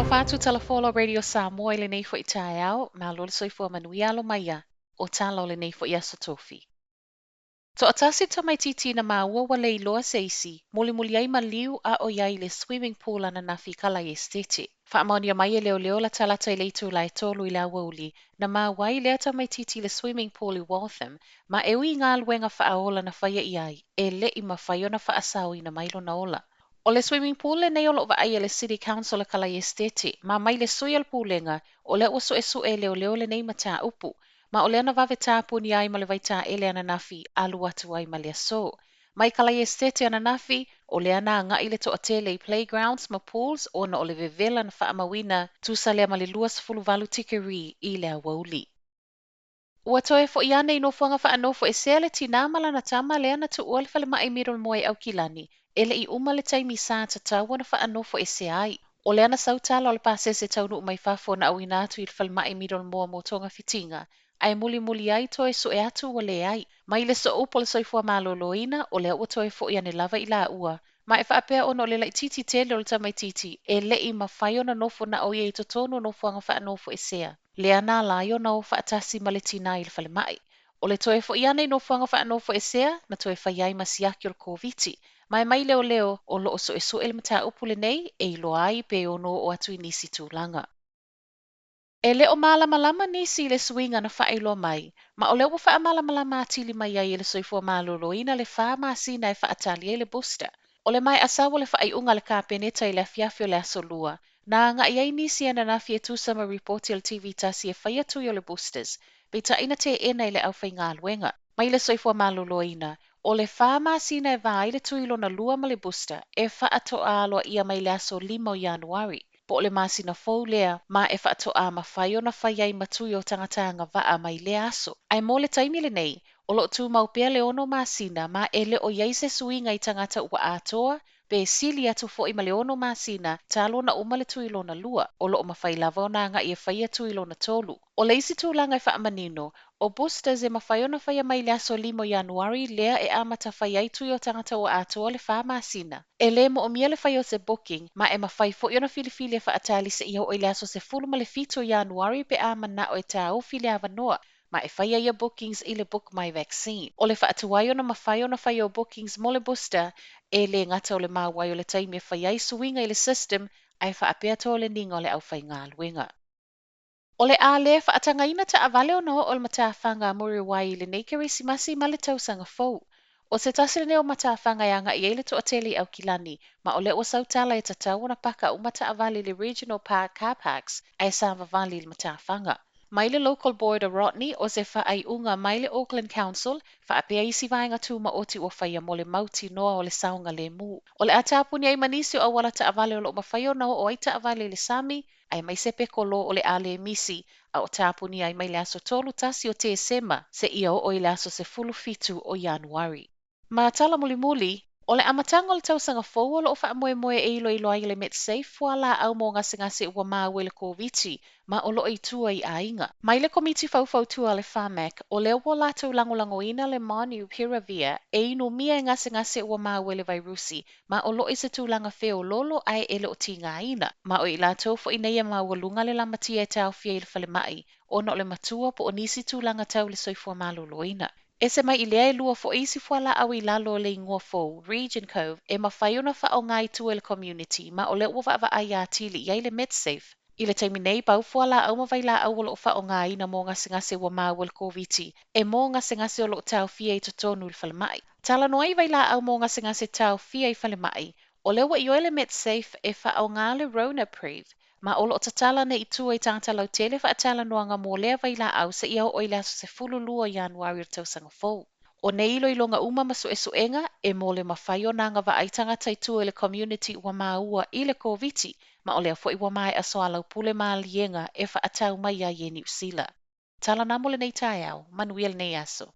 Faatalofa atu Talafola Radio Samoa i lenei foi taeao, malo le soifua manuia alo mai ia, o tala o lenei foi aso tofi. Toatasi le tamaitiiti na maua ua le iloa se isi, mulimuli ai maliu a o i ai i le swimming pool ananafi i Kalai Esiteti. Faamaonia mai e leoleo latalata i le itula e 3 i le aoauli, na maua ai lea tamaitiiti i le swimming pool i Waltham, ma e ui i galuega faaola na faia i ai, e le i mafai ona faasaoina mai lona ola. O le swimming pool lenei o lo o vaaia e le City Council a Kalai Esiteti, ma mai le sui o le pulega, o lea ua suesue e leoleo lenei mataupu, ma o lea na vave tapunia ai ma le vaitaele ananafi alu atu ai ma le aso. Mai Kalai Esiteti ananafi, o lea na agai le toatele i playgrounds ma pools ona o le vevela na faamauina tusa lea ma le 28 tikeri i le aoauli. Ua toe foi ane i nofoaga faanofoesea le tinā ma lana tama lea na tuua le falemai Middlemore i Aukilani e le i uma le taimi sa tatau ona faanofoesea ai. O lea na sau tala o le pasese taunuu mai fafo na auina atu i le falemai Middlemore mo togafitiga, ae mulimuli ai toe sue atu ua leai. Mai le sooupu o le soifua maloloina, o lea ua toe foi ane lava i laua, ma e faapea ona o le laitiiti tele o le tamaitiiti e le i mafai ona nofo na o ia i totonu o nofoaga faanofoesea, lea na ala ai ona o faatasi ma le tinā i le falemai. O le toe foi ane i nofoaga faanofoesea, na toe fai ai ma siaki o le Koviti. Ma e mai leoleo, o lo o suesue le mataupu lenei e iloa ai pe ono oo atu i nisi tulaga. E le o malamalama nisi i le suiga na faailoa mai, ma o lea ua faamalamalama atili mai ai e le Soifua Maloloina le 4 masina e faatali ai le booster. O le maea sau o le faaiuga a le Kapeneta i le afiafi o le aso Lua, na agai ai nisi ananafi e tusa ma ripoti a le TV tasi e faia tui o le boosters, peitai na teena e le aufaigaluega. Mai le Soifua Maloloina, o le 4 masina e va ai le tui lona lua ma le booster e faatoa aloaia mai le aso 5 o Ianuari, po o le masina fou lea, ma e faatoa mafai ona fai ai ma tui o tagata agavaa mai lea aso. Ae mo le taimi lenei, o lo o tumau pea le 6 masina ma e le o i ai se suiga i tagata ua atoa pe sili atu foi ma le 6 masina talu ona uma le tui lona lua, o lo o mafai lava ona agai e faia tui lona tolu. O le isi tulaga e faamanino, o boosters e mafai ona faia mai le aso 5 o Ianuari lea e amata fai ai tui o tagata ua atoa le 4 masina. E le moomia le fai o se booking, ma e mafai foi ona filifili e faatali seia oo i le aso 17 o Ianuari pe a manao e taofi le avanoa, ma e faia ia bookings i le Book My Vaccine. O le faatuai ona mafai ona fai o bookings mo le booster, e le gata o le maua ai o le taimi e fai ai suiga i le system, ae faapea toleniga o le aufaigaluega. O le a le faatagaina taavale ona oo le matafaga a Muriwai i lenei Kerisimasi ma le tausaga fou. O se tasi lenei o matafaga e agai ai le toatele i Aukilani, ma o lea ua sau tala e tatau ona paka uma taavale i le Regional Park Car Parks ae savavali i le matafaga. Mai le Local Board o Rodney, o se faaiuga mai le Auckland Council, faapea isi vaega tumaoti ua faia mo le mautinoa o le saogalemu. O le a tapuni ai ma nisi o auala taavale o lo o mafai ona oo ai taavale i le sami, aemaise pekolo o le a le misi, a o tapuni ai mai le aso 31 o Tesema seia oo i le aso 17 o Ianuari. Ma tala mulimuli, o le amataga o le tausaga fou o lo o faamoemoe e iloilo ai le Medsafe fualaau mo gasegase ua maua i le Koviti ma o lo o i tua i aiga. Mai le Komiti Faufautua a le Pharmac, o lea ua latou lagolagoina le Molnupiravir e inumia e gasegase ua maua i le vairusi, ma o lo o i se tulaga feoloolo ae e le o tigaina. Ma o i latou foi nei e maualuga le lamatia e taofia i le falemai, ona o le matua po o nisi tulaga tau le soifua maloloina. Ese mai i lea e lua foi isi fualaau i lalo o le igoa fou, REGEN-COV, e mafai ona faaaoga i tua i le community, ma o lea ua vaavaai atili i ai le Medsafe. I le taimi nei, pau fualaau ma vailaau o lo o faaaogaina mo gasegase ua maua i le Koviti, e mo gasegase o lo o taofia i totonu i le falemai. Talanoa ai vailaau mo gasegase taofia i falemai, o lea ua ioe le Medsafe e faaaoga le Ronapreve, ma o lo o tatala nei i tua i tagata lautele faatalanoaga mo lea vailaau seia oo i le aso 12 o Ianuari o le tausaga fou. O nei iloiloga uma ma suesuega e mo le mafai ona agavaa ai tagata i tua i le community ua maua i le Koviti, ma o lea foi ua maea soalaupule maliega e faatau mai ai e Niu Sila. Tala na mo lenei taeao, manuia lenei aso.